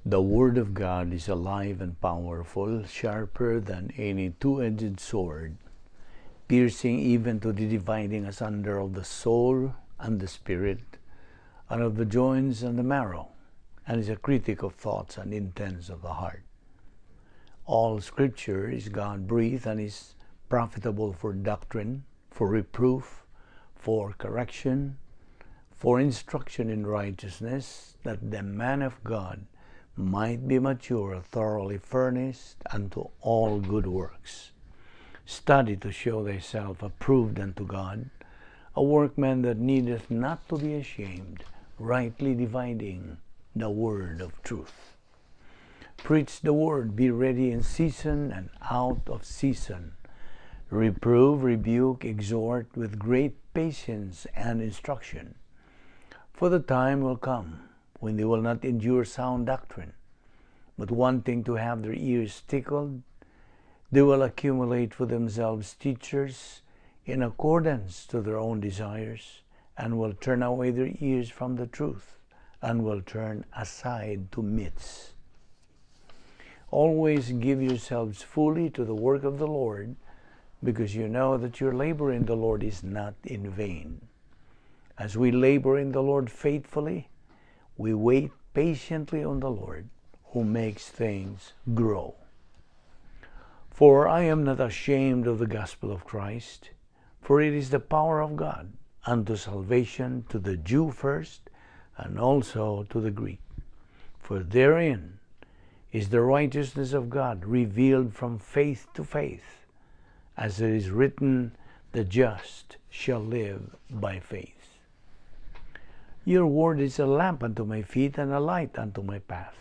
The Word of God is alive and powerful, sharper than any two-edged sword, piercing even to the dividing asunder of the soul and the spirit, and of the joints and the marrow, and is a critic of thoughts and intents of the heart. All Scripture is God-breathed and is profitable for doctrine, for reproof, for correction, for instruction in righteousness, that the man of God might be mature, thoroughly furnished unto all good works. Study to show thyself approved unto God, a workman that needeth not to be ashamed, rightly dividing the word of truth. Preach the word, be ready in season and out of season. Reprove, rebuke, exhort with great patience and instruction. For the time will come when they will not endure sound doctrine, but wanting to have their ears tickled, they will accumulate for themselves teachers in accordance to their own desires, and will turn away their ears from the truth, and will turn aside to myths. Always give yourselves fully to the work of the Lord, because you know that your labor in the Lord is not in vain. As we labor in the Lord faithfully, we wait patiently on the Lord, who makes things grow. For I am not ashamed of the gospel of Christ, for it is the power of God unto salvation to the Jew first, and also to the Greek. For therein is the righteousness of God revealed from faith to faith, as it is written, the just shall live by faith. Your word is a lamp unto my feet and a light unto my path.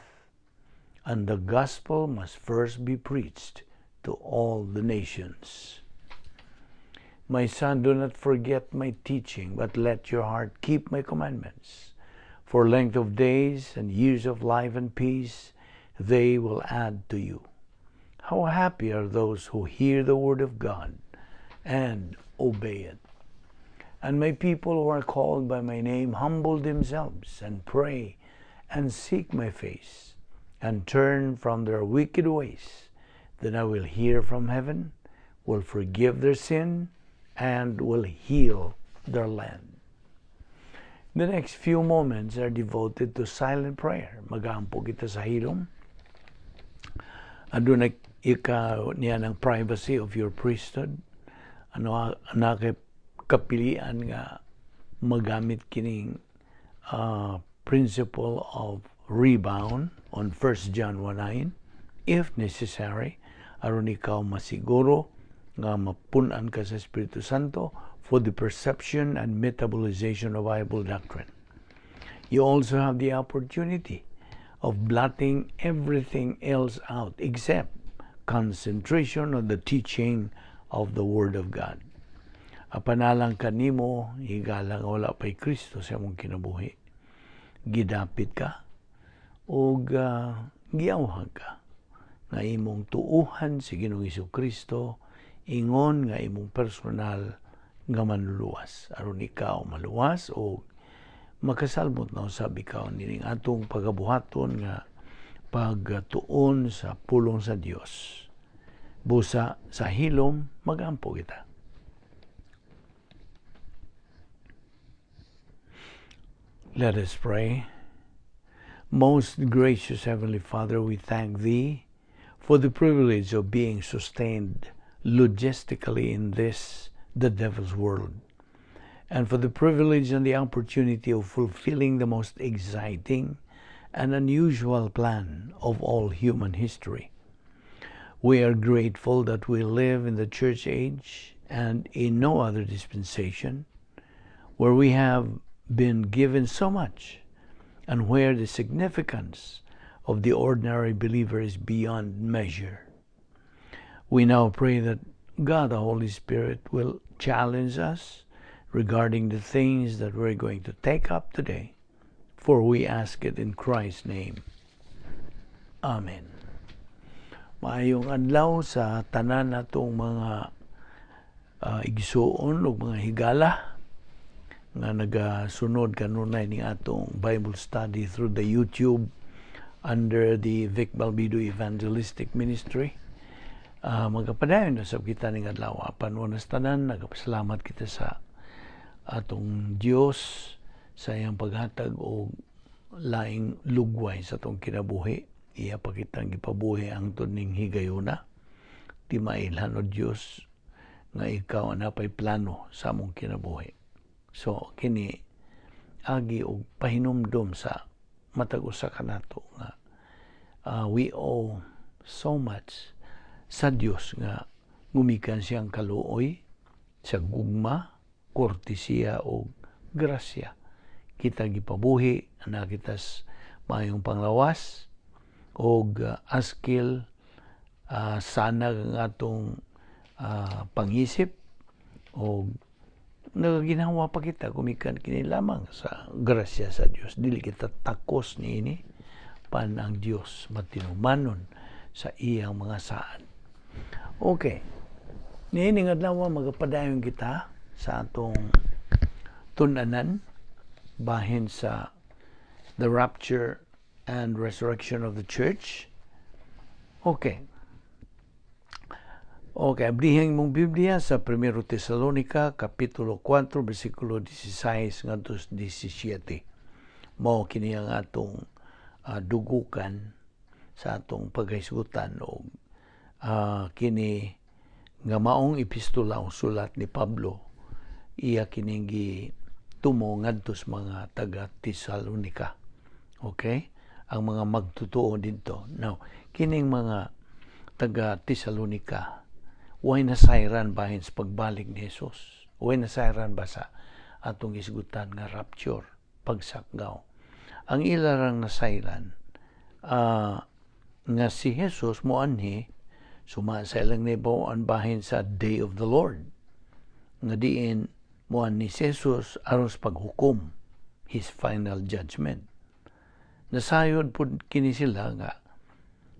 And the gospel must first be preached to all the nations. My son, do not forget my teaching, but let your heart keep my commandments. For length of days and years of life and peace, they will add to you. How happy are those who hear the word of God and obey it. And my people who are called by my name humble themselves and pray and seek my face and turn from their wicked ways. Then I will hear from heaven, will forgive their sin, and will heal their land. The next few moments are devoted to silent prayer. Magampo kita sa hilom. Aduna ikaw niya ng privacy of your priesthood. Ano na kay kapilian nga magamit kining principle of rebound on 1 John 1:9 if necessary, aron ikaw masiguro nga mapun-an ka sa Espiritu Santo for the perception and metabolization of Bible doctrine. You also have the opportunity of blotting everything else out except concentration on the teaching of the Word of God. Apanalang kanimo, higala nga wala pa'y Kristo sa imong kinabuhi. Gidapit ka ug giawhag ka nga imong tuuhan si Ginoong Kristo ingon nga imong personal nga manluluwas aron ikaw maluwas o makasalmot na usab ikaw nining atong pagabuhaton nga pagtuon sa pulong sa Dios. Busa sa hilom, magampo kita. Let us pray. Most gracious Heavenly Father, we thank Thee for the privilege of being sustained logistically in this, the devil's world, and for the privilege and the opportunity of fulfilling the most exciting and unusual plan of all human history. We are grateful that we live in the church age and in no other dispensation, where we have been given so much and where the significance of the ordinary believer is beyond measure. We now pray that God, the Holy Spirit, will challenge us regarding the things that we're going to take up today, for we ask it in Christ's name. Amen. Maayong adlaw sa tanan natong mga igsuon ug mga higala nga nagasunod kanunay ning atong Bible study through the YouTube Under the Vic Balbido Evangelistic Ministry. Magapadayon na sab kita ning adlaw. Apan una sa tanan, nagapasalamat kita sa atong Dios sa iyang paghatag og laing lugway sa atong kinabuhi. Iya pa kitang gipabuhi hangtod ning higayuna. Timailhan o Dios nga ikaw ang napay plano sa among kinabuhi. So kini agi og pahinumdom sa matag usa kanato nga we owe so much sa Dios nga gumikan siyang kaluoy sa gugma, kortesiya o grasya. Kita gipabuhi, ana kitas maayong panglawas og askil sanag ang atong pangisip o nagaginawa pa kita gumikan kini lamang sa grasya sa Dios. Dili kita takos niini, pan ang Dios matinumanon sa iyang mga saad. Okay. Niining adlaw, magapadayon kita sa atong tun-anan bahin sa the rapture and resurrection of the church. Okay. Okay, ablihin mong Biblia sa 1 Tesalonica, Kapitulo 4, versikulo 16 ngadto 17. Mao kini ang atong dugukan sa atong paghisgutan og kini nga maong epistola o sulat ni Pablo, iya kining gitumo ngadto sa mga taga Tesalonica. Okay? Ang mga magtotoo didto. Now, kining mga taga Tesalonica way nasayran bahin sa pagbalik ni Jesus. Way nasayran ba sa atong isgutan nga rapture, pagsakgaw. Ang ilarang nasayran nga si Jesus moanhi suma sa ilang nahibaw-an bahin sa Day of the Lord. Nga diin moanhi si Jesus aron sa paghukom, his final judgment. Nasayod pud kini sila nga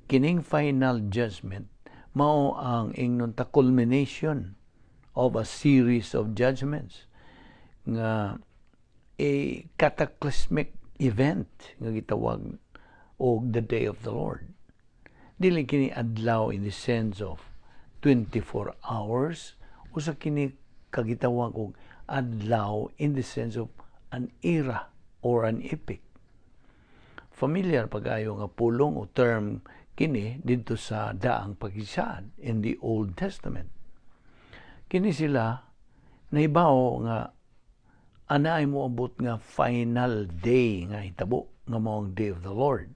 kining final judgment mao ang ingnon ta culmination of a series of judgments nga a cataclysmic event nga gitawag og the Day of the Lord. Dili kini adlaw in the sense of 24 hours, usa kini kagitawag og adlaw in the sense of an era or an epoch. Familiar pag-ayo nga pulong o term kini didto sa Daang Pakisaad, in the Old Testament. Kini sila nahibaw nga ana ay moabot nga final day nga hitabo nga mao ang Day of the Lord.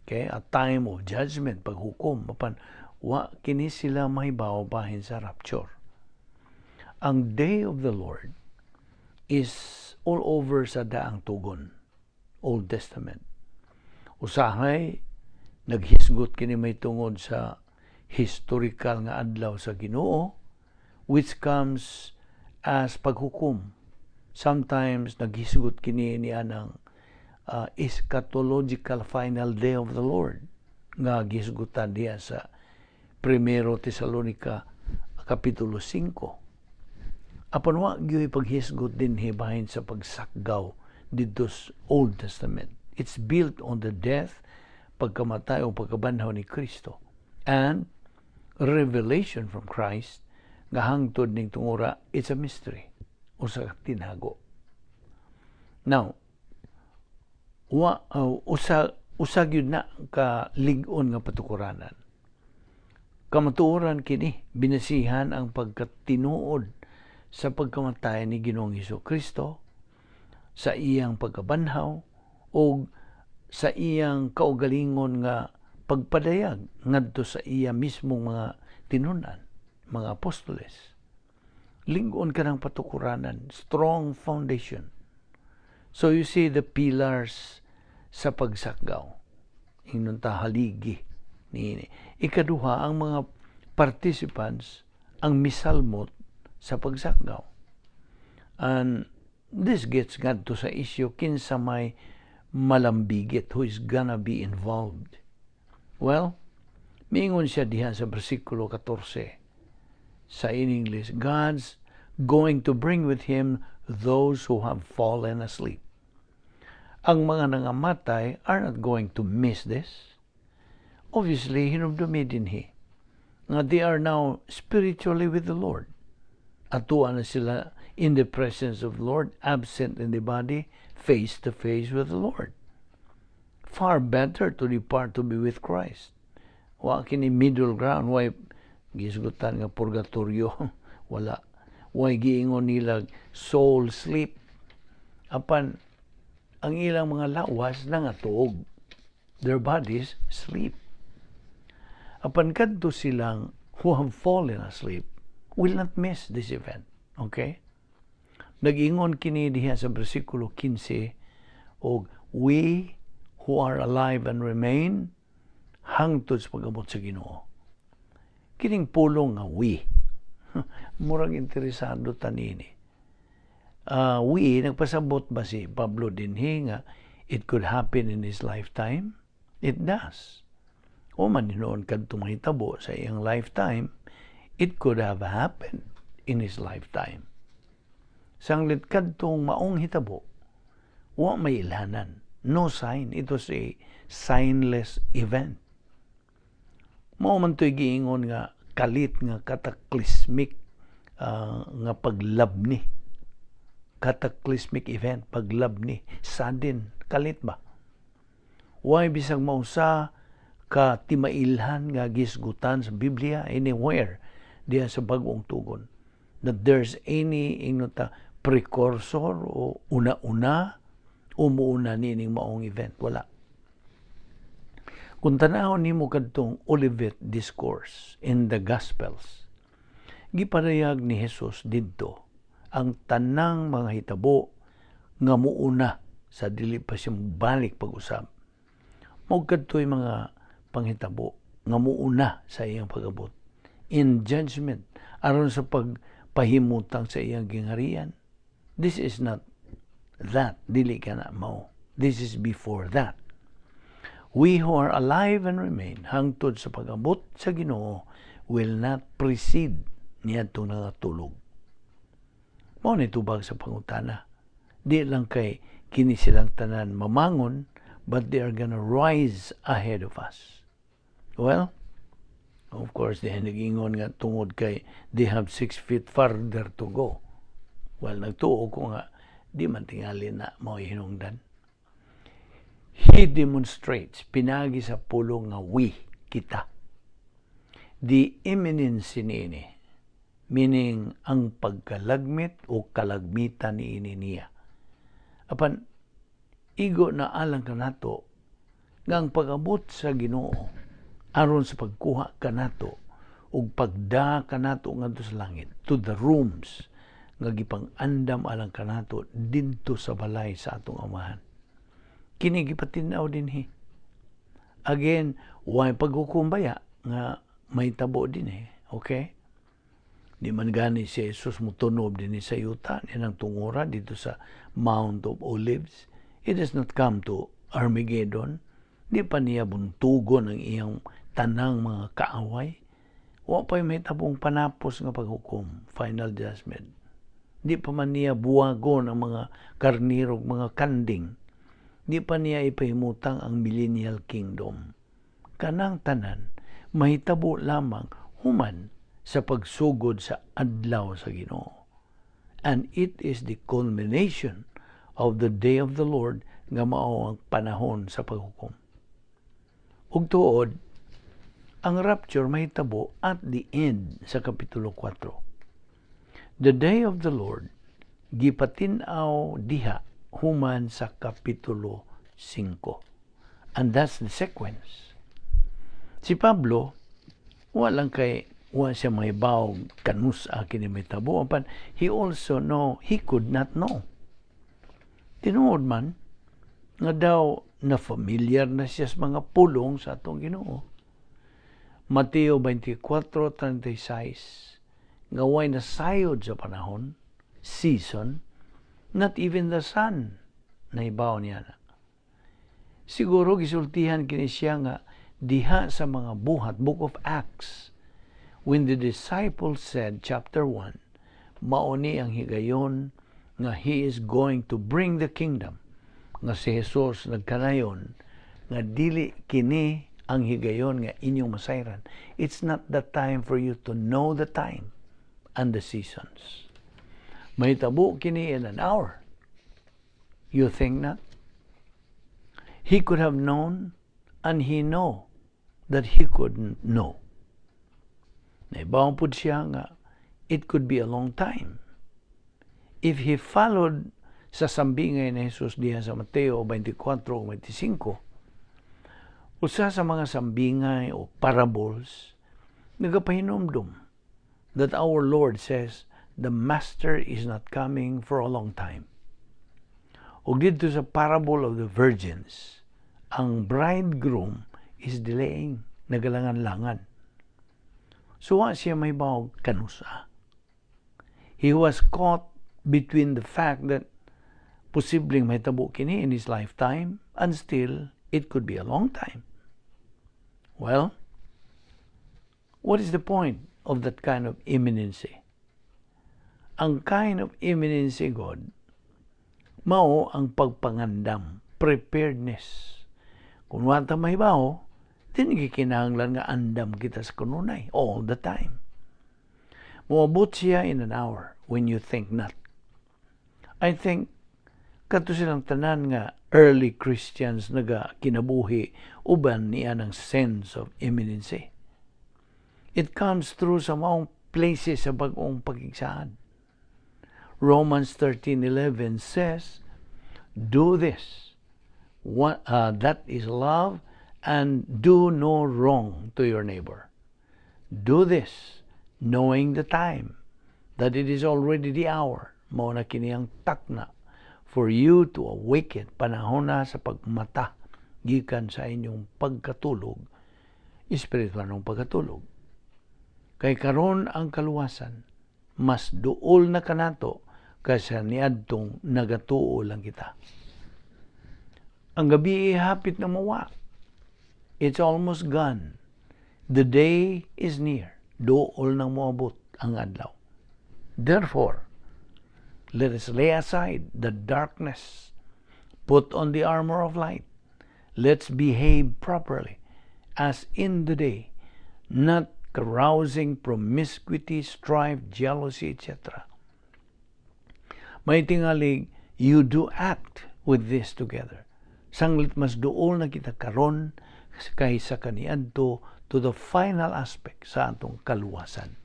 Okay, a time of judgment, paghukom, apan wa kini sila mahibaw bahin sa rapture. Ang Day of the Lord is all over sa Daang Tugon, Old Testament. Usahay naghisgot kini may tungod sa historical nga adlaw sa Ginoo, which comes as paghukom. Sometimes naghisgot kini ni anang eschatological final day of the Lord nga gisgutan diya sa Primero Tesalonica Kapitulo 5. Apan wa gyud paghisgot dinhi bahin sa pagsakgaw didto sa Old Testament. It's built on the death, pagkamatay o pagkabanhaw ni Kristo and revelation from Christ nga hangtod ning tungura it's a mystery, usa ka tinago. Now, wa usa usa gyud na ka lig-on nga patukuranan. Kamatuoran kini binasihan ang pagkatinuod sa pagkamatay ni Ginoong Hesus Kristo, sa iyang pagkabanhaw o sa iyang kaugalingon nga pagpadayag ngadto sa iya mismong mga tinunan, mga apostoles. Lig-on kanang patukuranan, strong foundation. So you see the pillars sa pagsakgaw. Ingnon ta haligi ni. Ikaduha, ang mga participants ang misalmot sa pagsakgaw. And this gets ngadto sa issue kinsa may malambigit, who is gonna be involved. Well, miingon siya diha sa bersikulo 14 sa in English, "God's going to bring with him those who have fallen asleep." Ang mga nangamatay are not going to miss this. Obviously, hinumdumi dinhi nga they are now spiritually with the Lord. Atua na sila in the presence of the Lord, absent in the body, face to face with the Lord. Far better to depart to be with Christ. Wa kini middle ground, why gisgutan nga purgatorio, wala. Why giingon nila soul sleep. Apan ang ilang mga lawas nangatuog. Their bodies sleep. Apan kadto silang who have fallen asleep will not miss this event. Okay? Nag-ingon kini diha sa bersikulo 15 og we who are alive and remain hangtod sa pag-abot sa Ginoo. Kining pulong nga "we", murag interesado ta nini. We, nagpasabot ba si Pablo dinhi nga it could happen in his lifetime? It does. O man hinuon kadto mahitabo sa iyang lifetime, it could have happened in his lifetime. Sanglit kadtong maong hitabo, wa may ilhanan. No sign. It was a signless event. Mao man to'y giingon nga kalit nga cataclysmic nga paglabni. Cataclysmic event, paglabni, sudden, kalit ba? Why bisag mausa ka timailhan nga gisgutan sa Biblia anywhere diha sa Bag-ong Tugon that there's any, ingnon ta, precursor o una-una o muuna nining maong event? Wala. Kung tanawon nimo kadtong Olivet Discourse in the Gospels, gipadayag ni Jesus didto ang tanang mga hitabo nga muuna sa dili pa siya balik pag-usab. Mao kadto'y mga panghitabo nga muuna sa iyang pag-abot in judgment aron sa pagpahimutang sa iyang gingharian. This is not that. Dili ka na mao. This is before that. We who are alive and remain hangtod sa pag-abot sa Ginoo will not precede niadtong nangatulog. Mao ni tubag sa pangutana. Di lang kay kini silang tanan mamangon, but they are gonna rise ahead of us. Well, of course, they nagingon nga tungod kay they have 6 feet farther to go. Well, nagtuo ko nga di man tingali na mao hinungdan. He demonstrates, pinagi sa pulong nga "we", kita, the imminency niini, meaning ang pagkalagmit o kalagmitan niini niya. Apan, igo na alang kanato nga ang pag-abot sa Ginoo aron sa pagkuha kanato ug pagda kanato ngadto sa langit, to the rooms nga gipang-andam alang kanato didto sa balay sa atong Amahan. Kini gipatin-aw dinhi. Again, why paghukumbaya nga mahitabo dinhi? Okay? Di man gani si Jesus mutunob dinhi sa yuta nang tungura dito sa Mount of Olives. He does not come to Armageddon. Di pa niya buntugon ang iyang tanang mga kaaway. Wa pa'y mahitabong panapos nga paghukom, final judgment. Di pa man niya buwagon ang mga karniro, mga kanding. Di pa niya ipahimutang ang millennial kingdom. Kanang tanan, mahitabo lamang human sa pagsugod sa adlaw sa Ginoo. And it is the culmination of the day of the Lord nga mao ang panahon sa paghukom. Ug tuod, ang rapture mahitabo at the end sa Kapitulo 4. The day of the Lord gipatin-aw diha human sa Kapitulo 5. And that's the sequence. Si Pablo, walang kay wa siya mahibaw kanus-a kini mahitabo, apan he also know he could not know. Tinuod man nga daw na familiar na siya sa mga pulong sa atong Ginoo. Mateo 24:36 nga way nasayod sa panahon, season, not even the Son nahibaw niya na. Siguro gisultihan kini siya nga diha sa mga Buhat, Book of Acts, when the disciples said, chapter 1, mao ni ang higayon nga he is going to bring the kingdom. Nga si Jesus nagkanayon nga dili kini ang higayon nga inyong masayran. It's not the time for you to know the time and the seasons. Mahitabo kini in an hour. You think not? He could have known, and he know that he couldn't know. Nahibaw pud siya nga it could be a long time. If he followed sa sambingay ni Jesus diha sa Mateo 24 o 25, usa sa mga sambingay o parables, nagapahinumdum that our Lord says the Master is not coming for a long time. Ug didto sa parable of the virgins, ang bridegroom is delaying, nagalangan-langan. So wa siya mahibaw kanusa. He was caught between the fact that posibleng mahitabo kini in his lifetime and still it could be a long time. Well, what is the point of that kind of imminency? Ang kind of imminency, God, mao ang pagpangandam, preparedness. Kung wa ta mahibaw, then gikinahanglan nga andam kita sa kanunay all the time. Moabot siya in an hour when you think not. I think kato silang tanan nga early Christians naga kinabuhi uban niya ng sense of imminency. It comes through sa maong places sa bag-ong pakigsaad. Romans 13:11 says, "Do this, what, that is love, and do no wrong to your neighbor. Do this, knowing the time, that it is already the hour," mao na kini ang takna, "for you to awaken," panahon na sa pagmata gikan sa inyong pagkatulog, espiritual ng pagkatulog. Kay karon ang kaluwasan, mas duol na kanato kaysa niadtong nagatuo lang kita. Ang gabi hapit na mawa. It's almost gone. The day is near. Duol nang moabot ang adlaw. Therefore, let us lay aside the darkness, put on the armor of light. Let's behave properly, as in the day, not carousing, promiscuity, strife, jealousy, etc. May tingalig, you do act with this together. Sanglit mas duol na kita karon kaysa kaniadto to the final aspect sa atong kaluwasan.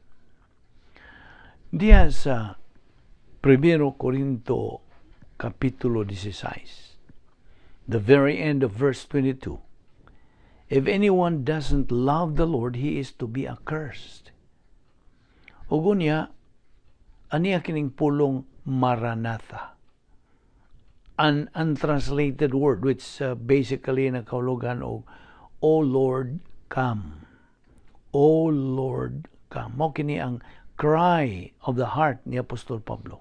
Diya sa 1 Corinto Kapitulo 16, the very end of verse 22, if anyone doesn't love the Lord, he is to be accursed. Ug unya, aniya kining pulong "Maranatha"? An untranslated word which basically nakahulugan og "O Lord, come. O Lord, come." Mao kini ang cry of the heart ni Apostol Pablo.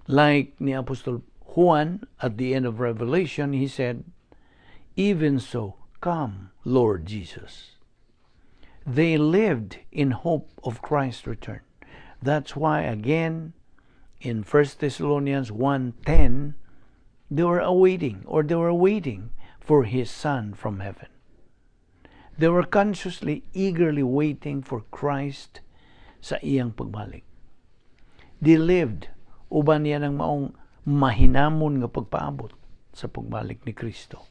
Like ni Apostol Juan at the end of Revelation, he said, "Even so, come, Lord Jesus." They lived in hope of Christ's return. That's why again in 1 Thessalonians 1:10 they were awaiting or they were waiting for his Son from heaven. They were consciously, eagerly waiting for Christ sa iyang pagbalik. They lived uban niya ng maong mahinamon nga pagpaabot sa pagbalik ni Kristo.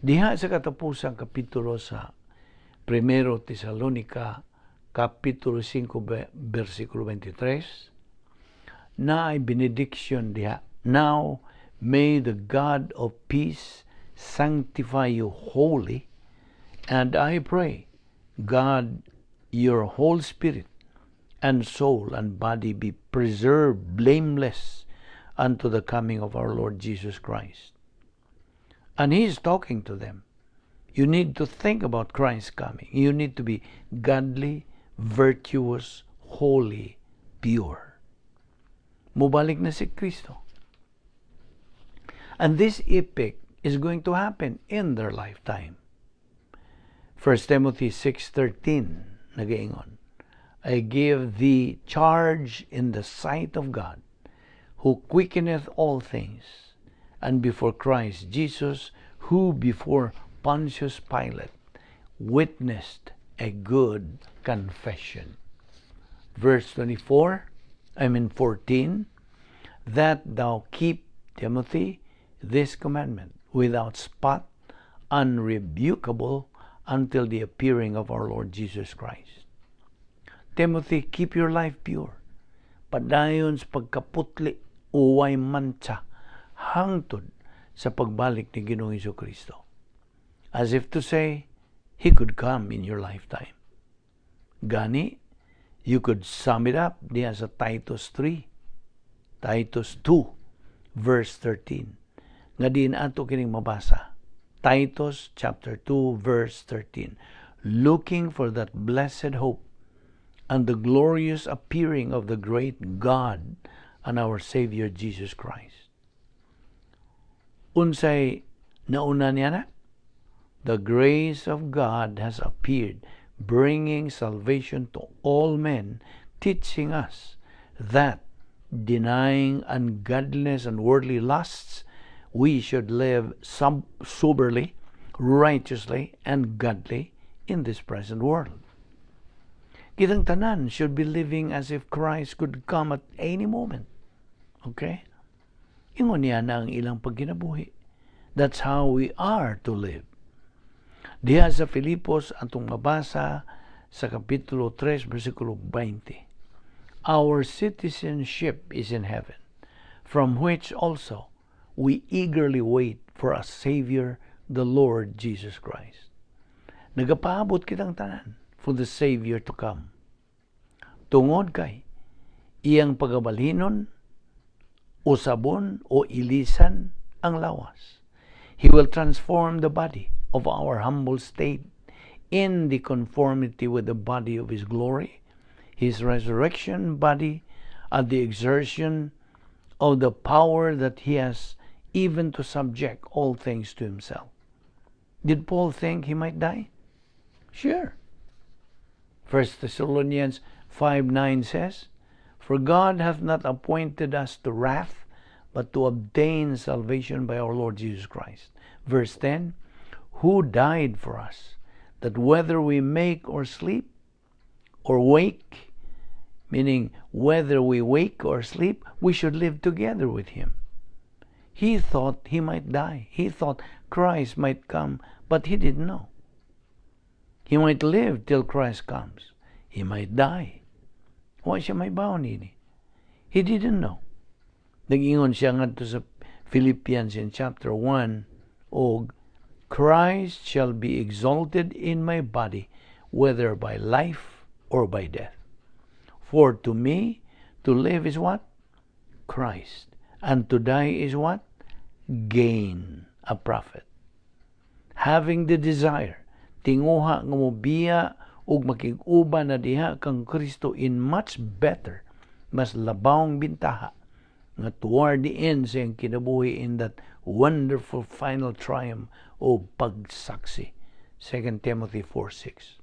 Diha sa katapusang kapitulo sa Primero Tesalonica, Kapitulo 5, versikulo 23, na ay benediction diha. "Now, may the God of peace sanctify you wholly, and I pray, God, your whole spirit and soul and body be preserved blameless unto the coming of our Lord Jesus Christ." And he is talking to them. You need to think about Christ's coming. You need to be godly, virtuous, holy, pure. Mubalik na si Kristo. And this epic is going to happen in their lifetime. 1 Timothy 6:13 nagaingon, "I give thee charge in the sight of God, who quickeneth all things, and before Christ Jesus, who before Pontius Pilate witnessed a good confession. Verse 24, I mean 14, that thou keep, Timothy, this commandment without spot, unrebukable, until the appearing of our Lord Jesus Christ. Timothy, keep your life pure. Padayon sa pagkaputli, uway mantsa, hangtod sa pagbalik ni Ginoong Kristo. As if to say, He could come in your lifetime. Gani, you could sum it up diha sa Titus 3, Titus 2, verse 13. Nga diin ato kining mabasa. Titus chapter 2, verse 13. "Looking for that blessed hope and the glorious appearing of the great God and our Savior Jesus Christ." Unsay nauna niya na? The grace of God has appeared, bringing salvation to all men, teaching us that, denying ungodliness and worldly lusts, we should live soberly, righteously, and godly in this present world. Kitang tanan should be living as if Christ could come at any moment. Okay? Ingon niya na ang ilang pagkinabuhi. That's how we are to live. Diha sa Filipos, atong mabasa sa Kapitulo 3, versikulo 20. "Our citizenship is in heaven, from which also we eagerly wait for a Savior, the Lord Jesus Christ." Nagapaabot kitang tanan for the Savior to come. Tungod kay iyang pagabalhinon, usabon o ilisan ang lawas. He will transform the body of our humble state in the conformity with the body of His glory, His resurrection body, at the exertion of the power that He has even to subject all things to Himself. Did Paul think he might die? Sure. 1 Thessalonians 5:9 says, "For God hath not appointed us to wrath, but to obtain salvation by our Lord Jesus Christ." Verse 10, "Who died for us, that whether we make or sleep, or wake," meaning whether we wake or sleep, "we should live together with Him." He thought he might die. He thought Christ might come, but he didn't know. He might live till Christ comes. He might die. Wa siya mahibaw niini? He didn't know. Nag-ingon siya ngadto sa Philippians in chapter 1, og "Christ shall be exalted in my body, whether by life or by death. For to me, to live is what? Christ. And to die is what? Gain," a profit. Having the desire, tinguha nga mobiya ug makig-uban na diha kang Kristo in much better, mas labawng bintaha, nga toward the end sa iyang kinabuhi in that wonderful final triumph o pagsaksi. 2 Timothy 4:6.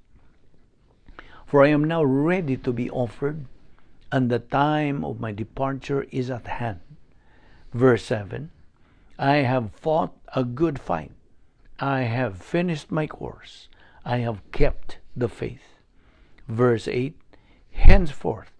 "For I am now ready to be offered, and the time of my departure is at hand." Verse 7, "I have fought a good fight. I have finished my course. I have kept the faith." Verse 8, "Henceforth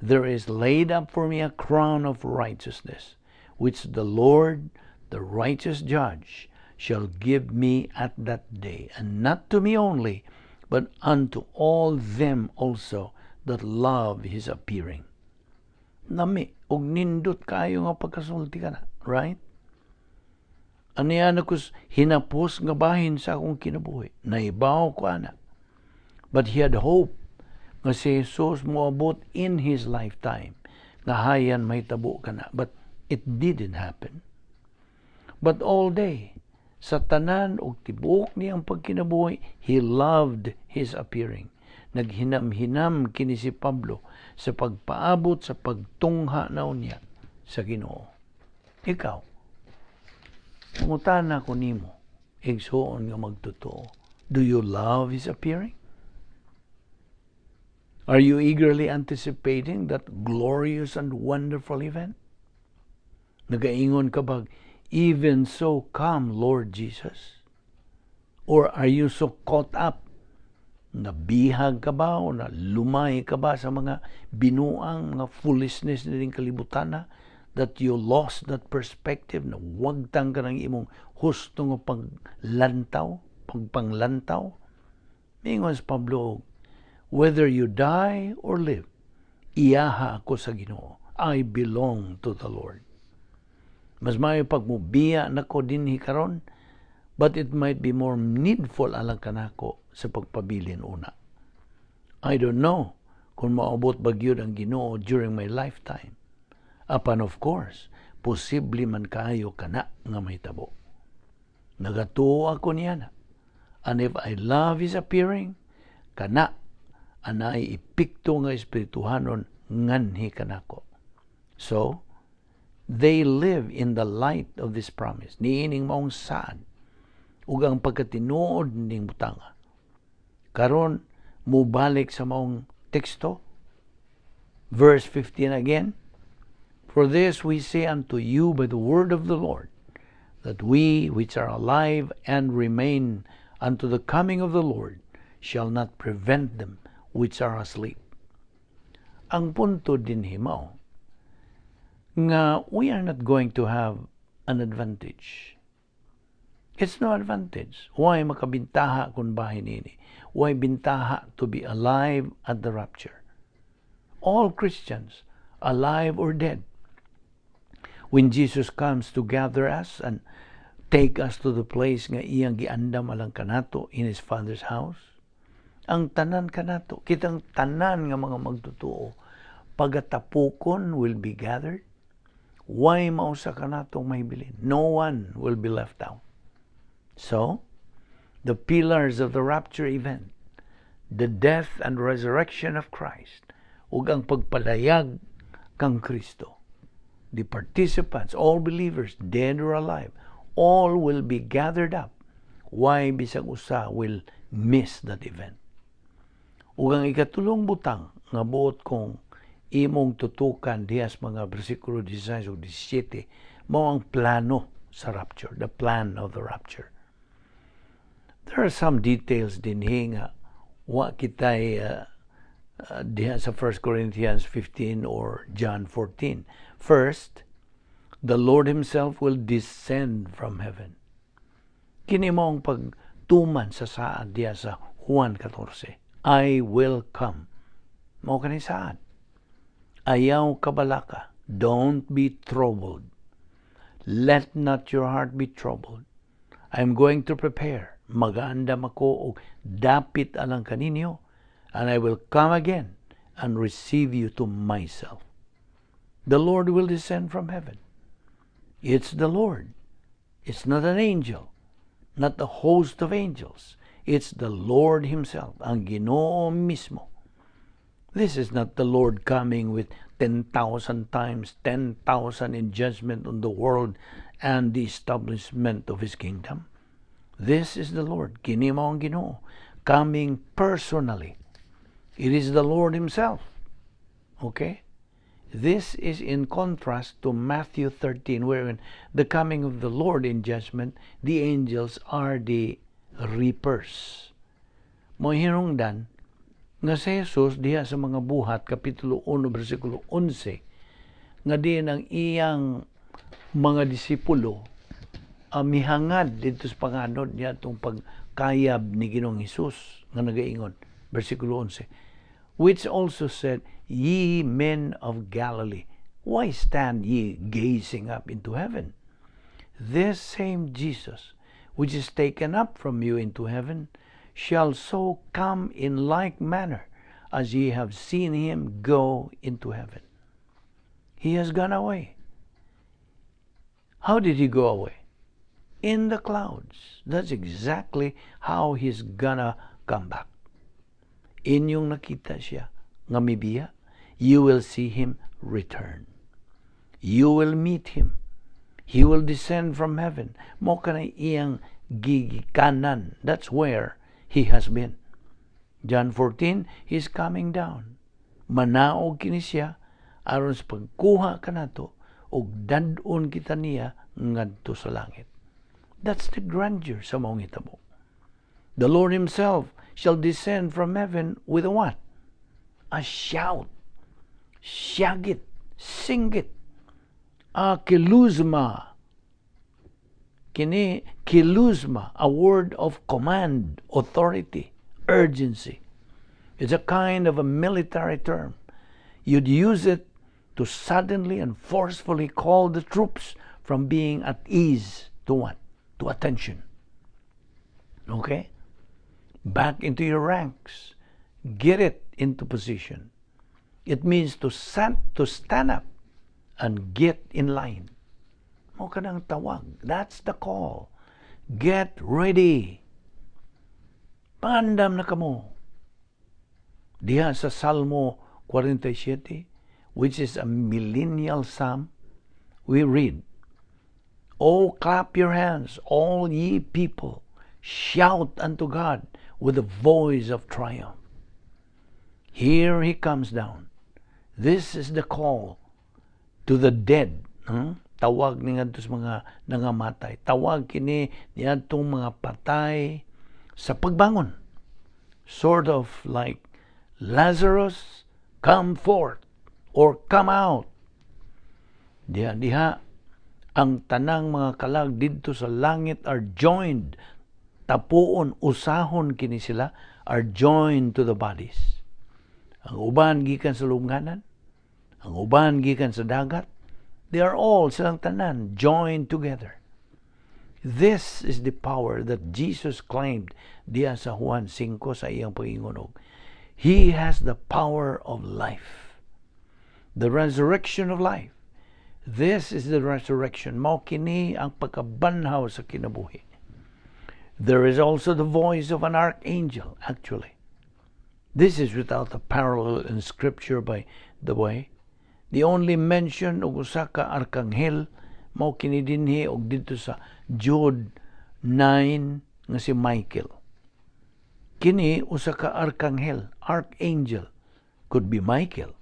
there is laid up for me a crown of righteousness, which the Lord, the righteous judge, shall give me at that day, and not to me only, but unto all them also that love His appearing." Nami, og nindot kayo nga pagkasulti ka na, right? Aniya na kus hinapos nga bahin sa akong kinabuhi. Nahibaw ko ana. But he had hope nga si Jesus moabot in his lifetime. Nga hayan mahitabo ka na. But it didn't happen. But all day, sa tanan og tibuok niyang pagkinabuhi, he loved His appearing. Naghinam-hinam kini si Pablo sa pagpaabot sa pagtungha na unya sa Ginoo. Ikaw, pangutana ko nimo, igsuon nga magtotoo. Do you love His appearing? Are you eagerly anticipating that glorious and wonderful event? Nagaingon ka ba, "Even so, come, Lord Jesus"? Or are you so caught up? Nabihag ka ba o na lumay ka ba sa mga binuang, mga foolishness nining kalibutan na that you lost that perspective, na wagtang ka ng imong husto nga paglantaw, pagpanglantaw? Mingon si Pablo, "Whether you die or live, iyaha ako sa Ginoo. I belong to the Lord." Mas maayo pag mubiya nako dinhi karon, but it might be more needful alang kanako sa pagpabilin una. I don't know kung maabot ba gyud ang Ginoo during my lifetime. Apan of course, posible man kaayo kana nga mahitabo. Nagatuo ako niya na. And if I love His appearing, kana anay epekto nga espirituhanon nganhi kanako. So, they live in the light of this promise. Niining maong saad ug ang pagkatinuod ning butanga. Karon mubalik sa maong teksto. Verse 15 again. "For this we say unto you by the word of the Lord, that we which are alive and remain unto the coming of the Lord shall not prevent them which are asleep." Ang punto dinhi mao nga we are not going to have an advantage. It's no advantage. Why makabintaha kung bahin ini? Why bintaha to be alive at the rapture? All Christians, alive or dead, when Jesus comes to gather us and take us to the place nga iyang giandam alang kanato in His Father's house, ang tanan kanato, kitang tanan nga mga magtutuo, pagatapukon, will be gathered. Why mausa kanatong mahibilin? No one will be left out. So, the pillars of the rapture event, the death and resurrection of Christ, ug ang pagpalayag kang Kristo. The participants, all believers, dead or alive, all will be gathered up. Why bisag usa will miss that event? Ug ang ikatulong butang nga buot kong imong tutukan diha sa mga bersikulo 16 ug 17 mao ang plano sa rapture, the plan of the rapture. There are some details dinhi nga wa kitay diha sa 1 Corinthians 15 or John 14. First, the Lord Himself will descend from heaven. Kini mao ang pagtuman sa saad diha sa Juan 14. "I will come." Mao kani saad. "Ayaw kabalaka. Don't be troubled. Let not your heart be troubled. I am going to prepare. Magaandam ako og dapit alang kaninyo, and I will come again and receive you to myself." The Lord will descend from heaven. It's the Lord. It's not an angel, not the host of angels. It's the Lord Himself, ang Ginoo mismo. This is not the Lord coming with 10,000 times 10,000 in judgment on the world and the establishment of His kingdom. This is the Lord, kini mao ang Ginoo, coming personally. It is the Lord Himself. Okay? This is in contrast to Matthew 13, wherein the coming of the Lord in judgment, the angels are the reapers. Mo hinungdan nga si Jesus diha sa mga Buhat kapitulo 1 bersikulo 11 nga diin ang iyang mga disipulo mihangad didto sa panganod niya itong pagkayab ni Ginoong Hesus nga nagaingon, bersikulo 11, "Which also said, 'Ye men of Galilee, why stand ye gazing up into heaven? This same Jesus which is taken up from you into heaven shall so come in like manner as ye have seen him go into heaven.'" He has gone away. How did he go away? In the clouds. That's exactly how he's gonna come back. Inyong nakita siya nga mibiya, you will see him return. You will meet him. He will descend from heaven. Mao kanay iyang gigikanan. That's where he has been. John 14, he's coming down. Manaog kini siya aron sa pagkuha kanato ug dad-on kita niya ngadto sa langit. That's the grandeur sa maong hitabo. The Lord himself shall descend from heaven with a what? A shout. Syagit. Singgit. A keluzma. Kini keluzma, a word of command, authority, urgency. It's a kind of a military term. You'd use it to suddenly and forcefully call the troops from being at ease to what? To attention. Okay? Back into your ranks. Get it into position. It means to stand up and get in line. Mao kanang tawag. That's the call. Get ready. Pandam na kamo. Diha sa Salmo 47, which is a millennial psalm, we read, "Oh, clap your hands, all ye people. Shout unto God with the voice of triumph." Here he comes down. This is the call to the dead. Tawag ni ngadto sa mga nangamatay. Tawag kini niadtong mga patay sa pagbangon. Sort of like, "Lazarus, come forth," or "come out." Diha diha ang tanang mga kalag didto sa langit are joined, tapuon, usahon kini sila, are joined to the bodies. Ang uban gikan sa lubnganan, ang uban gikan sa dagat, they are all, silang tanan, joined together. This is the power that Jesus claimed diya sa Juan 5 sa iyang pag-ingon. He has the power of life. The resurrection of life. This is the resurrection. Mao kini ang pagkabanhaw sa kinabuhi. There is also the voice of an archangel, actually. This is without a parallel in Scripture, by the way. The only mention og usa ka arkanghel mao kini dinhi og didto sa Jude 9 nga si Michael. Kini usa ka arkanghel, archangel, could be Michael,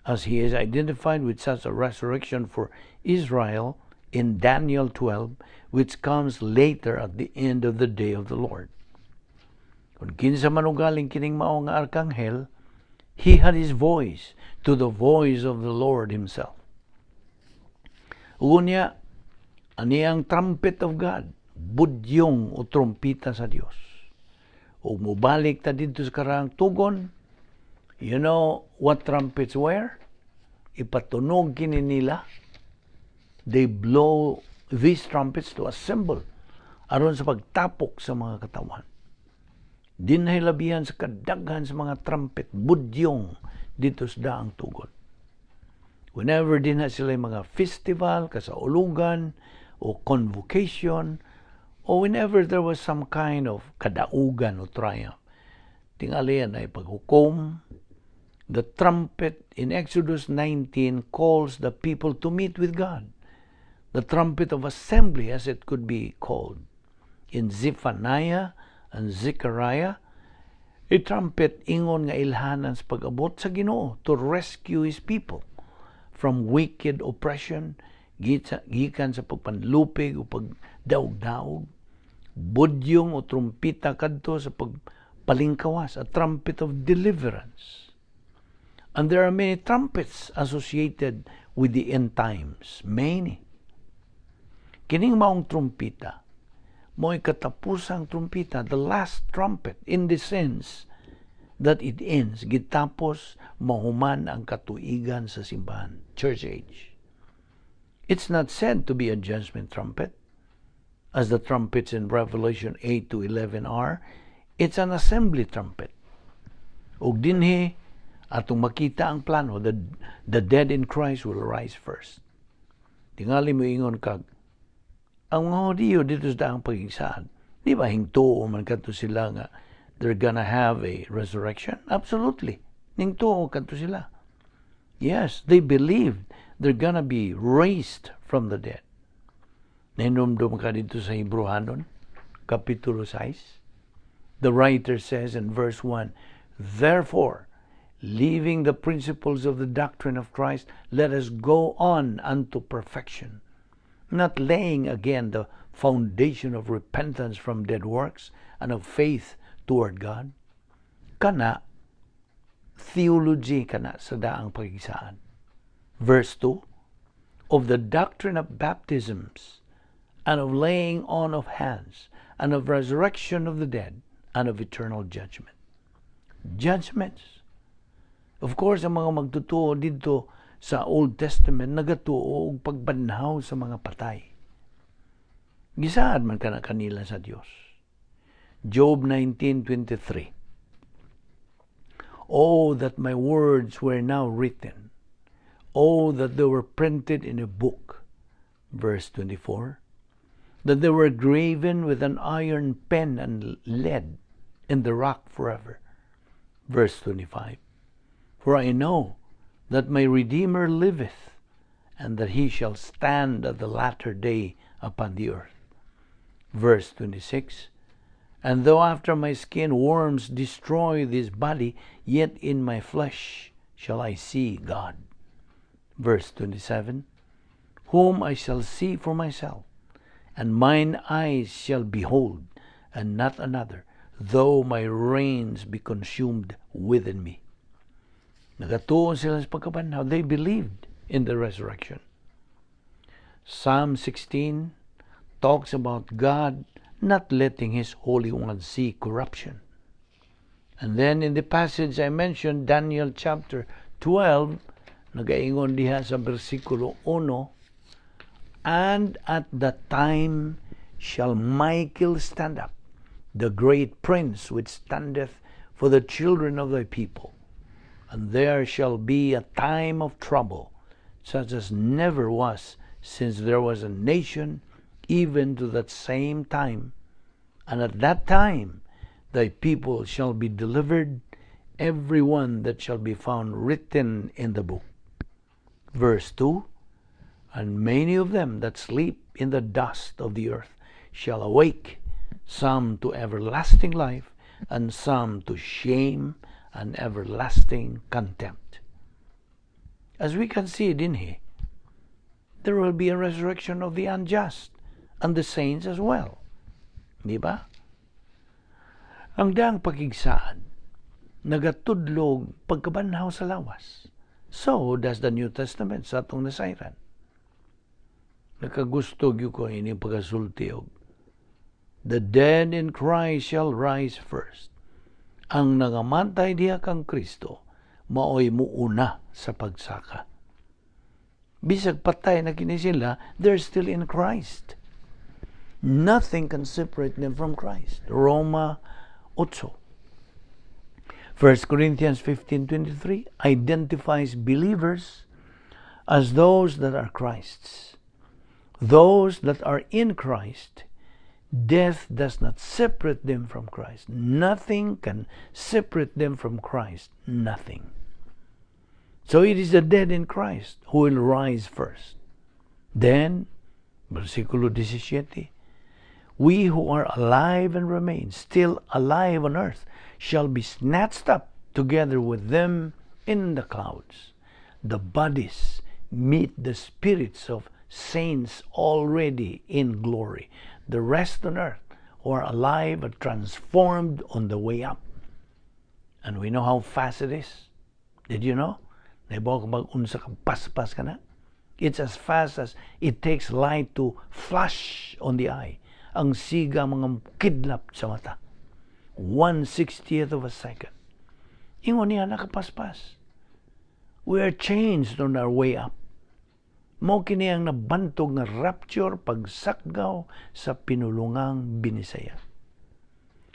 as he is identified with such a resurrection for Israel in Daniel 12, which comes later at the end of the day of the Lord. Kung kinsa man ugaling kining mao nga arkanghel, he had his voice to the voice of the Lord himself. Unya, ani ang trumpet of God, budyong o trumpita sa Dios. Ug mubalik ta didto sa karaang tugon, you know what trumpets were? Ipatunog kini nila. They blow these trumpets to assemble aron sa pagtapok sa mga katawan. Dinhi labihan sa kadaghan sa mga trumpet, budyong didto sa daang tugon. Whenever dinha sila mga festival, kasaulugan, o convocation, or whenever there was some kind of kadaugan o triumph, tingali ay paghukom, the trumpet in Exodus 19 calls the people to meet with God. The trumpet of assembly, as it could be called. In Zephaniah and Zechariah, a trumpet ingon nga ilhanan sa pag-abot sa Ginoo to rescue His people from wicked oppression, gikan sa pagpanlupig o pagdaog-daog. Budyong o trumpita kadto sa pagpalingkawas, a trumpet of deliverance. And there are many trumpets associated with the end times. Many. Kining maong trumpita, mo'y katapusang trumpita, the last trumpet, in the sense that it ends, gitapos mahuman ang katuigan sa simbahan, church age. It's not said to be a judgment trumpet, as the trumpets in Revelation 8 to 11 are. It's an assembly trumpet. Ug dinhi atong makita ang plano, the dead in Christ will rise first. Tingali mo ingon kag, ang mga Hudiyo didto sa daang pagigsaad, di ba hingtuo man kadto sila nga they're gonna have a resurrection? Absolutely. Ningtuo kadto sila. Yes, they believed they're gonna be raised from the dead. Nahinumdum ka didto sa Hebrewanon, Kapitulo 6. The writer says in verse 1, "Therefore, leaving the principles of the doctrine of Christ, let us go on unto perfection." Not laying again the foundation of repentance from dead works and of faith toward God. Kana, theology kana sa Daang Pakigsaad. Verse 2, of the doctrine of baptisms, and of laying on of hands, and of resurrection of the dead, and of eternal judgment. Judgments. Of course, ang mga magtutuo dito sa Old Testament nagatuo og pagbanhaw sa mga patay. Gisaad man kana kanila sa Dios. Job 19:23. "Oh, that my words were now written. Oh, that they were printed in a book." Verse 24. "That they were graven with an iron pen and lead in the rock forever." Verse 25. "For I know that my Redeemer liveth, and that he shall stand at the latter day upon the earth." Verse 26. "And though after my skin worms destroy this body, yet in my flesh shall I see God." Verse 27. "Whom I shall see for myself, and mine eyes shall behold, and not another, though my reins be consumed within me." Nagatuo sila sa pagkabanhaw. They believed in the resurrection. Psalm 16 talks about God not letting His Holy One see corruption. And then in the passage I mentioned, Daniel chapter 12, nagaingon diha sa bersikulo 1, "And at that time shall Michael stand up, the great prince which standeth for the children of thy people. And there shall be a time of trouble, such as never was since there was a nation, even to that same time. And at that time thy people shall be delivered, every one that shall be found written in the book." Verse 2. "And many of them that sleep in the dust of the earth shall awake, some to everlasting life, and some to shame and everlasting contempt." As we can see dinhi, there will be a resurrection of the unjust and the saints as well. Di ba? Ang Daang Pakigsaad, nagatudlog pagkabanhaw sa lawas. So does the New Testament sa atong nasayran. Nakagusto gyud ko ini pagasulti og "The dead in Christ shall rise first." Ang nangamatay diha kang Kristo, maoy muuna sa pagsaka. Bisag patay na kini sila, they're still in Christ. Nothing can separate them from Christ. Roma 8. 1 Corinthians 15:23 identifies believers as those that are Christ's. Those that are in Christ, death does not separate them from Christ. Nothing can separate them from Christ. Nothing. So it is the dead in Christ who will rise first. Then, versikulo 17, "We who are alive and remain, still alive on earth, shall be snatched up together with them in the clouds." The bodies meet the spirits of saints already in glory. The rest on earth who are alive are transformed on the way up. And we know how fast it is. Did you know? Nahibaw ka bag unsa ka paspas kana? It's as fast as it takes light to flash on the eye. Ang siga mga kidlap sa mata. 1/60th of a second. Ingon niya nakapaspas. We are changed on our way up. Mao kini ang nabantog nga rapture, pagsakgaw sa Pinulungang Binisaya.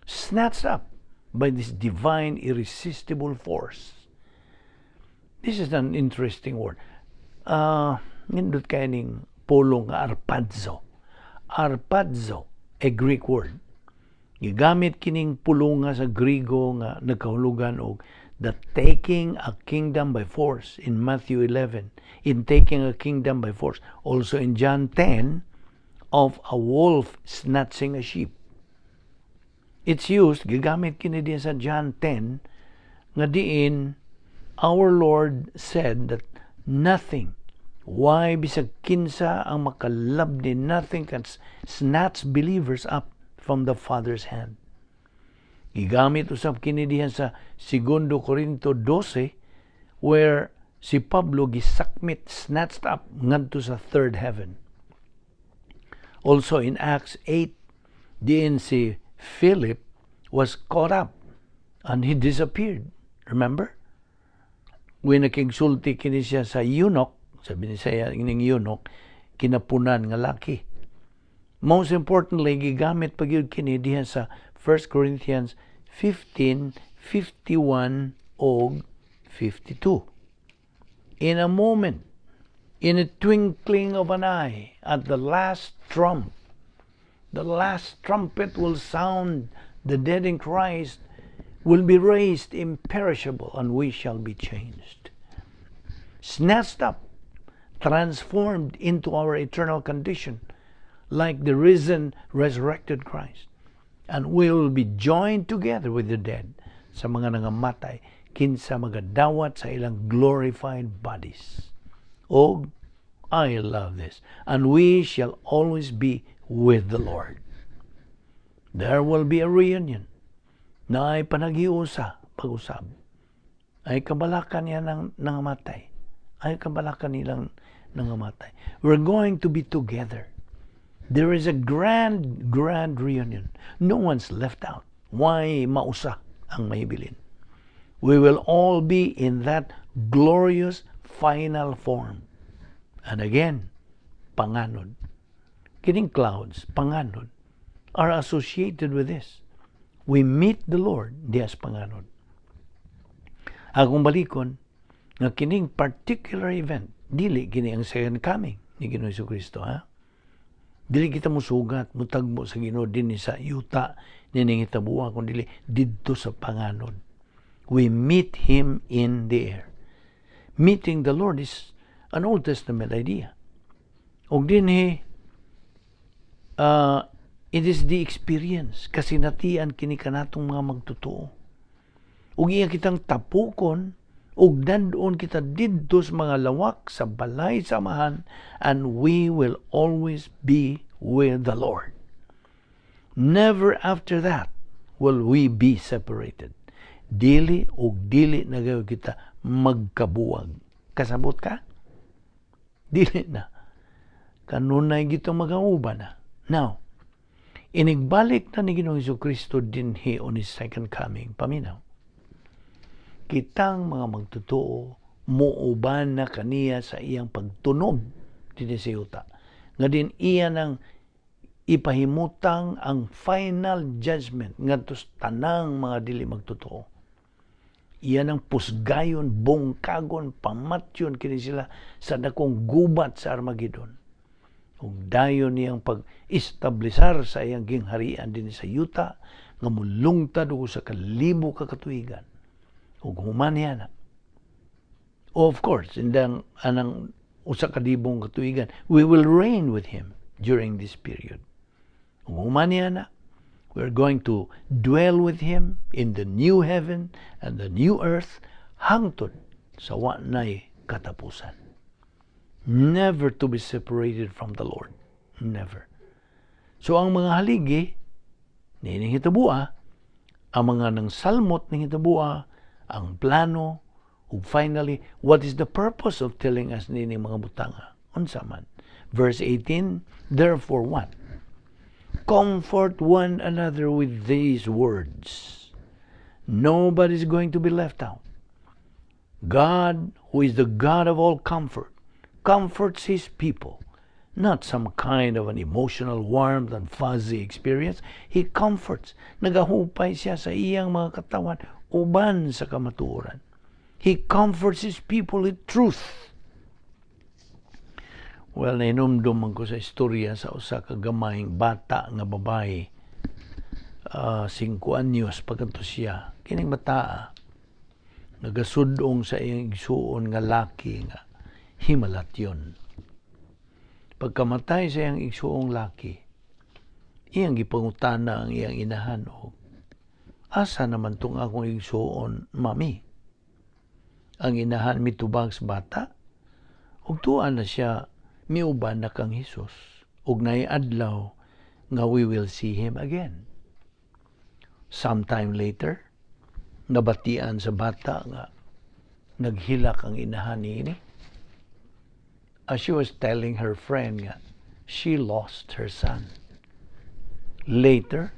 Snatched up by this divine irresistible force. This is an interesting word. Nindot kay ning pulong nga arpazo. Arpazo, a Greek word. Gigamit kining pulong nga sa Grigo nga nagkahulugan og the taking a kingdom by force in Matthew 11, in taking a kingdom by force. Also in John 10, of a wolf snatching a sheep. It's used, gigamit kini din sa John 10, nga diin our Lord said that nothing Why bisag kinsa ang makalabni, nothing can snatch believers up from the Father's hand. Gigamit usab kini dihan sa Segundo Corinto 12, where si Pablo gisakmit, snatched up ngadto sa third heaven. Also in Acts 8, diin si Philip was caught up and he disappeared. Remember? When nakigsulti kini siya sa eunuch, sabi ni siya ining eunuch, kinapunan nga laki. Most importantly, gigamit pa gyud kini diha sa 1 Corinthians 15, 51 og 52. In a moment, in a twinkling of an eye, at the last trump, the last trumpet will sound, the dead in Christ will be raised imperishable, and we shall be changed. Snatched up, transformed into our eternal condition, like the risen, resurrected Christ. And we will be joined together with the dead sa mga nangamatay, kinsa magadawat sa ilang glorified bodies. Oh, I love this. And we shall always be with the Lord. There will be a reunion na ay panaghiusa pag-usab. Ay kabalakan niya ng nangamatay. Ay kabalakan nilang nangamatay. We're going to be together. There is a grand, grand reunion. No one's left out. Why mausa ang mahibilin? We will all be in that glorious final form. And again, panganod. Kining clouds, panganod, are associated with this. We meet the Lord diha sa panganod. Akong balikon, nga kining particular event, dili kini ang second coming ni Ginoong Kristo, ha? Dili kita musugat, mutagbo sa Ginoo dinhi sa yuta nining hitabuan, kun dili didto sa panganod. We meet Him in the air. Meeting the Lord is an Old Testament idea. Og dinhi, it is the experience kasinatian kini kanatong mga magtotoo. Ug iya kitang tapukon ug dad-on kita didto sa mga lawak sa balay sa Amahan, and we will always be with the Lord. Never after that will we be separated. Dili ug dili na gayud kita magkabuwag. Kasabot ka? Dili na. Kanunay gitong magauban na. Now, inigbalik na ni Ginoong Kristo dinhi on His second coming. Paminaw. Kitang mga magtotoo muuban na kaniya sa iyang pagtunob dinhi sa yuta. Nga din iya nang ipahimutang ang final judgment ngadto sa tanang mga dili magtotoo. Iya nang pusgayon, bungkagon, pamatyon kini sila sa dakong gubat sa Armageddon. Ug dayon niyang pag-establisar sa iyang gingharian dinhi sa yuta nga mulungtad og usa ka libo ka katuigan. Ug human niya na. Of course, indang anang usa ka libong katuigan, we will reign with Him during this period. Ug human niya na, we're going to dwell with Him in the new heaven and the new earth hangtod sa wa nay katapusan. Never to be separated from the Lord. Never. So ang mga haligi, nining hitabua, ang mga nang salmot ning hitabua, ang plano, ug finally, what is the purpose of telling us nining mga butanga? Unsa man? Verse 18, therefore what? Comfort one another with these words. Nobody's going to be left out. God, who is the God of all comfort, comforts His people. Not some kind of an emotional warmth and fuzzy experience. He comforts. Nagahupay siya sa iyang mga katawan uban sa kamatuoran. He comforts His people with truth. Well, nahinumdum man ko sa istorya sa usa ka gamayng bata nga babae. 5 anyos pagkanto siya. Kining bataa, nagasudong sa iyang igsuon nga laki nga himalatyon. Pagkamatay sa iyang igsuong laki, iyang gipangutana ang iyang inahan og, "Asa naman tong akong igsuon, mami?" Ang inahan mitubag sa bata, Ug tuan na siya miuban na kang Hesus ug naay adlaw nga we will see him again. Sometime later, nabatian sa bata nga naghilak ang inahan niini. As she was telling her friend nga she lost her son. Later,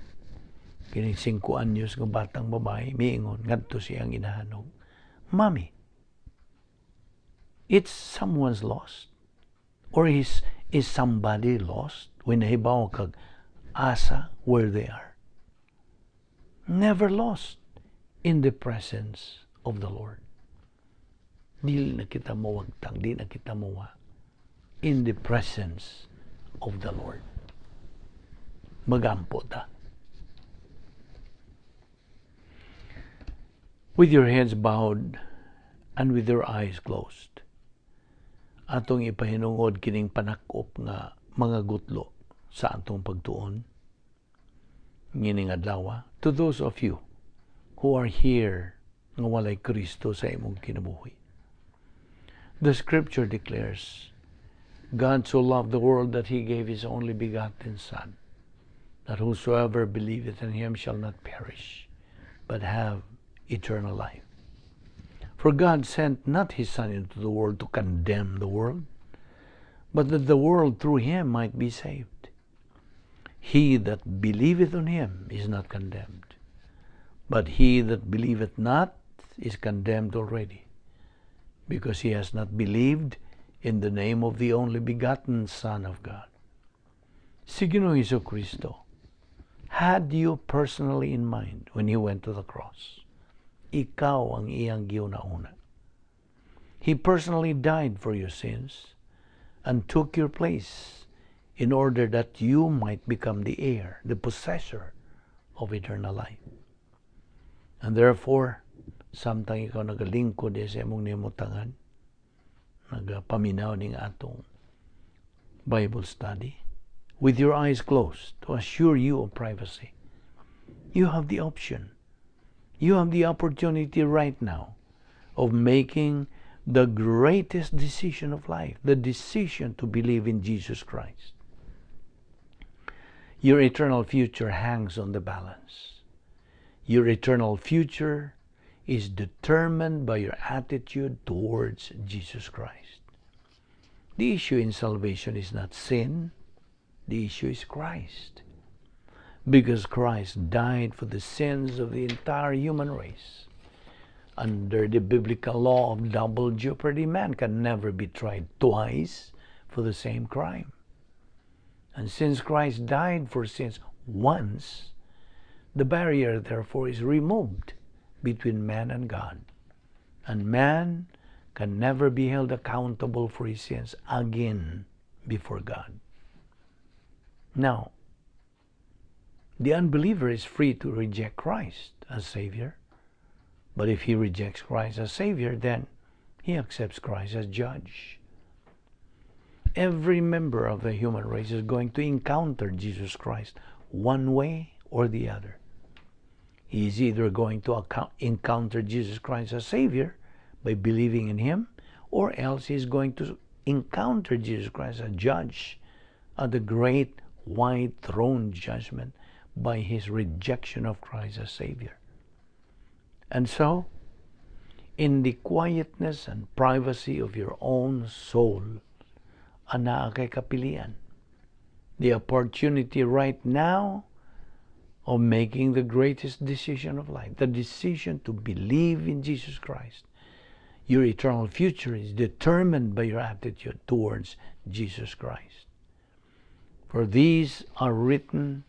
kining 5 anyos nga batang babae miingon ngadto siyang inahan og, "Mommy, it's someone's lost? Or is somebody lost?" When nahibaw kag asa where they are. Never lost in the presence of the Lord. Dili na kita mawagtang, di na kita mawa in the presence of the Lord. Magampo ta. With your heads bowed and with your eyes closed, atong ipahinungod kining panakop nga mga gutlo sa atong pagtuon ngining adlaw. To those of you who are here nga walay Kristo sa imong kinabuhi, the scripture declares, "God so loved the world that He gave His only begotten Son, that whosoever believeth in Him shall not perish, but have eternal life. For God sent not His Son into the world to condemn the world, but that the world through Him might be saved. He that believeth on Him is not condemned, but he that believeth not is condemned already, because he has not believed in the name of the only begotten Son of God." Si Ginoong Kristo had you personally in mind when He went to the cross. Ikaw ang iyang giuna-una. He personally died for your sins and took your place in order that you might become the heir, the possessor of eternal life. And therefore, samtang ikaw nagalingkod sa imong nimutangan, nagapaminaw ning atong Bible study, with your eyes closed to assure you of privacy, you have the option. You have the opportunity right now of making the greatest decision of life, the decision to believe in Jesus Christ. Your eternal future hangs on the balance. Your eternal future is determined by your attitude towards Jesus Christ. The issue in salvation is not sin, the issue is Christ. Because Christ died for the sins of the entire human race. Under the biblical law of double jeopardy, man can never be tried twice for the same crime. And since Christ died for sins once, the barrier therefore is removed between man and God. And man can never be held accountable for his sins again before God. Now, the unbeliever is free to reject Christ as Savior. But if he rejects Christ as Savior, then he accepts Christ as Judge. Every member of the human race is going to encounter Jesus Christ one way or the other. He is either going to encounter Jesus Christ as Savior by believing in Him, or else he is going to encounter Jesus Christ as Judge at the great white throne judgment by his rejection of Christ as Savior. And so, in the quietness and privacy of your own soul, anaa kay kapilian. The opportunity right now of making the greatest decision of life, the decision to believe in Jesus Christ. Your eternal future is determined by your attitude towards Jesus Christ. For these are written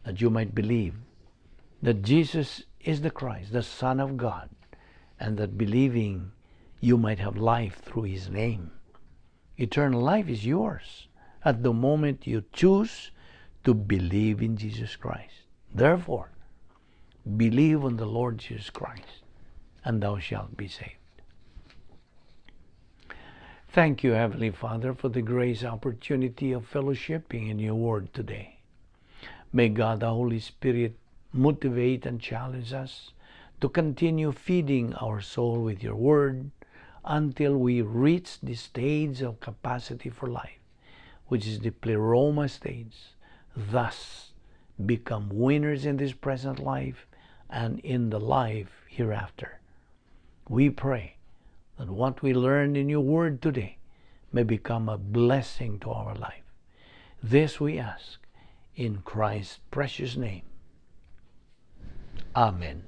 that you might believe that Jesus is the Christ, the Son of God, and that believing you might have life through His name. Eternal life is yours at the moment you choose to believe in Jesus Christ. Therefore, believe on the Lord Jesus Christ, and thou shalt be saved. Thank you, Heavenly Father, for the grace opportunity of fellowshipping in your word today. May God, the Holy Spirit, motivate and challenge us to continue feeding our soul with your word until we reach the stage of capacity for life, which is the pleroma stage. Thus, become winners in this present life and in the life hereafter. We pray that what we learned in your word today may become a blessing to our life. This we ask in Christ's precious name. Amen.